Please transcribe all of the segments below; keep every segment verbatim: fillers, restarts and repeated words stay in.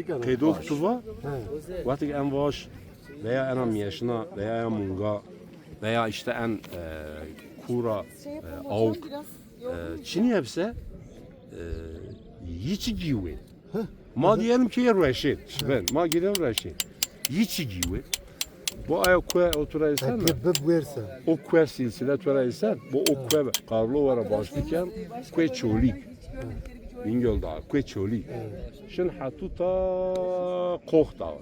Qeydo ki tu va, wextê ki en vaş veya ena mîyeşna veya en munga veya îşte en, e, kura, e, awk, e, çinî hebse, e, yî çi gîwê. Ma diyelim ki yê rueşên. Şiben, ma gidelim rueşên. Yî çi gîwê. Bu aya kue o tu ra esen mi? Bib versen. O kue silsile tu ra esen. Bu o kue Karlova ra başlî ken kue Çolîg. Bingöl Dağı, kue Çolîg. Şin hetû ta Kox Dağı.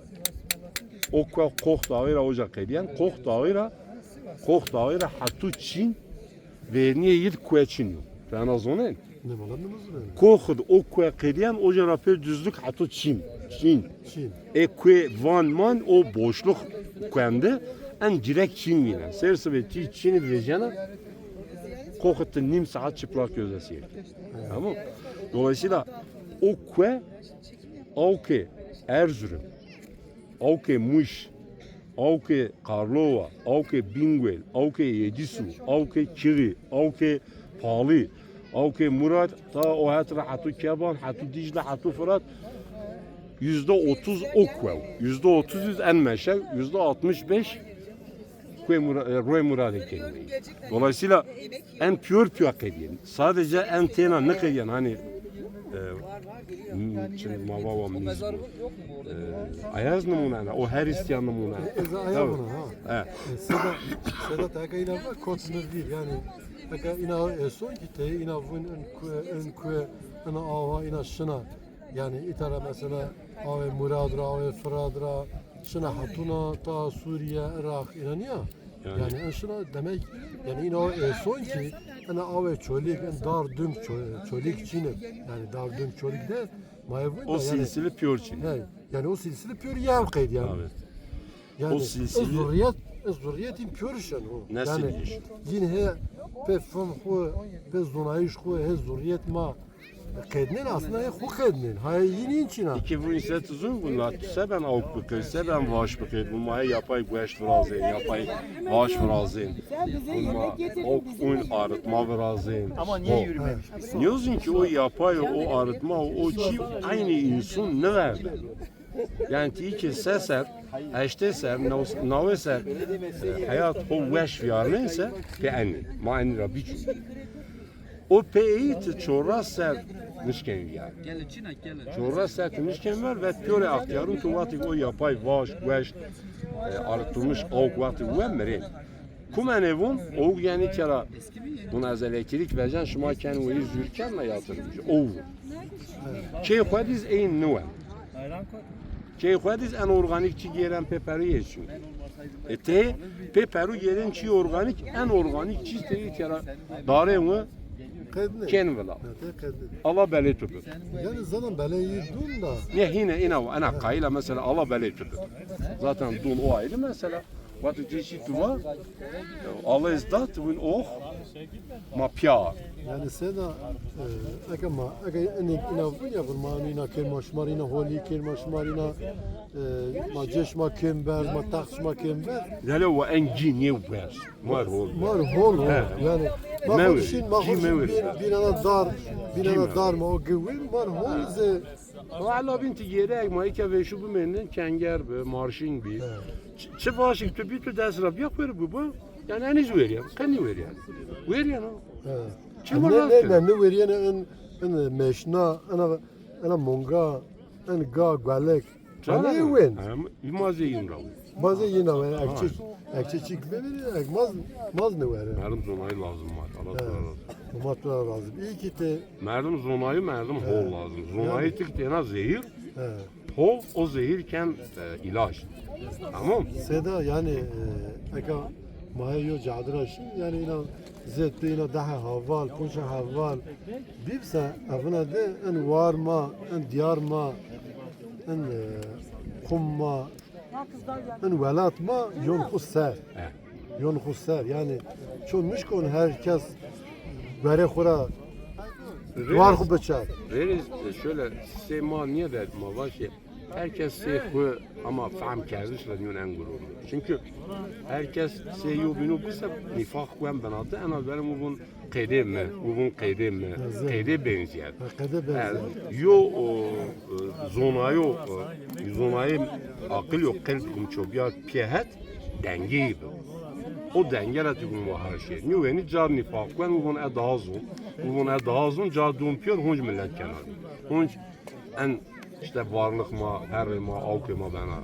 O kue Kox Dağı ra oca qedîyen. Kox Dağı ra, Kox Dağı ra hetû Çin. Vernîye yid kue Çin yo. Fena zonen. Ne valla ne zonen. Koxid o kue qedîyen, oca ra pê düzlük hetû Çin. Çin. Çin. E kue van man o boşluk kuende en direkt Çin vînen. Ser sibê tî Çinî vecena, Koxid ti nîm saat çıplak göze seyr. Tamam. Dolayısıyla o kue awkê Erzurum, awkê Muş, awkê Karlova, awkê Bingöl, awkê Yedisu, awkê Kiri, awkê Pali, awkê Murad, ta o het ra hetû Keban, hetû Dicle, hetû Fırat, yüzde otuz o kue. Yüzde otuz yüz en meşe, yüzde altmış beş Kuê Mura-, e, Ruê Muradê kenî. Dolayısıyla en pîyor pîyor qedîyen. Sadece en têna niqedîyen, hani, e, m-, çin ma va wa mîz bu. E, Ayaz nimûne ena, o her îstîya nimûne ena. Ez Ayaz nimûne, ha. E. E, Sedat, Sedat, eke îna va kot mi vîr, yani, eke îna, e, son ki tey, îna vun in kue, in kue, ina awa, îna şina. Yani îta ra mesela awê Murad ra, awê Firat ra, şina hetûna ta Sûrîye, Iraq, îna nîya. Yani. Yani en şina demek, yani îna o, e, son ki, ena awê Çolîg, en dar dum Ço-, Çolîg çin ib. Yani dar dum Çolîg de, ma ê vun de, o yani, silsile pîyor çin. He, yani o silsile pîyor yew qeyd yani. Evet. Yani, o silsile, e, zurriyet, e, zurriyetîn pîyor şin o. Nesil yani, yeş. Yîn he pê fim xwu, pê zonayîş xwu, he zurriyet ma qednên, aslında he xwu qednên. Hayê yîn în çin a. Îkî vun se tu zun, vun la tu se ben awk biqir, se ben vaş biqir. Vun ma he yapay gueşt virazên, yapay vaş virazên. Vun ma awk un arıtma virazên. Ama niye yürümemiş? Niyozun ki o yapay, o arıtma, o çî aynı insun niverde. Yani tî ki se ser, heştê ser, naw-, nawê ser, e, heyat xo weş vîyarnên se, pê enî. Ma enî ra bîçû. O pê eyî ti çoras ser nişken vîyar. Çoras ser ti nişken ver ve pîyorê extîyarûn tu wextî o yapay vaş, gueşt, e, arıtılmış awk wextî we mirên. Kum enê vun, owk yenî kera vun ez elektrîk vejen, şima ken weyî zûrken me yatırımcı. O vun. Çê xwe dîz eyn niwen. Çê xwe dîz en organîk çî gêren pê perû yê çû. E tê pê perû gêren çî organîk, en organîk çî tê kera darê wi ken vila. Ala belê tu bi. Yani zaten belê yî dûn da. Ne hîne ina ena qayîl a mesela ala belê tu bi. Zaten dûn o ayrı mesele. Wextê ti çî tu va, Allah ez dat win ox ma pîya. Yani Seda, e, eke ma, eke inik ina vun ya vun ma îna kên ma şima rî, îna holî kên ma şima rî, îna, e, ma cê şima kên berz, ma taxt şima kên berz. Lele wa en cî nê berz. Ma rî hol. Ma rî hol, hol. He. Yani ma xo şin, ma xo şin bîn, bîn ena dar, bîn ena dar ma o gewin, ma rî hol ze. O ela bîn ti gêrek ma îke vêşû bimênin, kenger bi, marşîn bî. He. Çi, çi vaşik tu bî tu dest ra bîya xwêr bibo. Yani enîz wêrîyen, qenî wêrîyen. Wêrîyen o. He. Çi ne, ne, ne, ne wêrîyen en, en meşna, ena, ena monga, en ga, guelek. Canım. Ena wen. Hem, ma zê yin ra wen. Ma zê yin ra wen. Ekçe, ekçe çik bibî, ek maz, maz ne were. Merdim zonayî lazım var. Allah razı olsun. Ma tu ra razı. İyi ki te Merdim zonayî, merdim hol lazım. Zonayî tik têna zehîr, hol o zehîr ken, e, îlaç. Tamam. Seda yani, e, eka ma he yo cadira şin, yani îna zê tu îna daha heval, punca heval, bibse evina de en war ma, en diyar ma, en, e, qum ma, in welat ma yon xwu ser. He. Yon xwu ser. Yani ço nişkon her kes berê xwu ra war xwu biçer. Verê, e, şöyle sê ma niye verdi ma va ki herkes sê xwu ama fehm kerdiş ra yon en gururlu. Çünkü herkes sê yo bîno bise nifaq kuen binate, ena verê mi vun Qeydê mi, û vûn qeydê mi, qeydê benzîyet. Ha, qeydê benzîyet. Yo, o, e, zonayo, e, zonayê aqil yo qelb gum çobiya pîye het, dengeyî bi. O denge ra ti gum wahar şê. Nî wenî car nîfaq wen, û vûn e daha zon, û vûn e daha zon, car dûn pîyor, hunc millet kenar. Hunc en işte varlık ma, herrê ma, awkê ma bena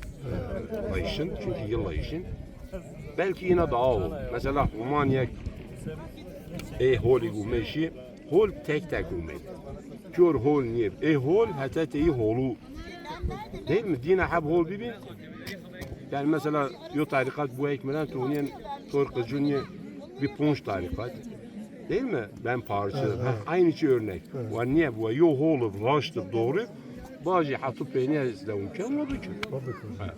layişin. Çünkü yıl layişin. Belki yine daha olur. Mesela Human yek ê holî gumeşî, hol tek tek umey. Pîyor hol niye? Ê hol hete teyî holu. Değil mi? Dîna heb hol bibi. Yani mesela yo tarikat bu ekmelen to niye tor qicun niye bir ponç tarikat. Değil mi? Ben parçı. Ha, aynı şey örnek. Wa niye bu? Yo hol raştır, doğru. Bajî hatu peynîye zlewmken o bikin. Ha.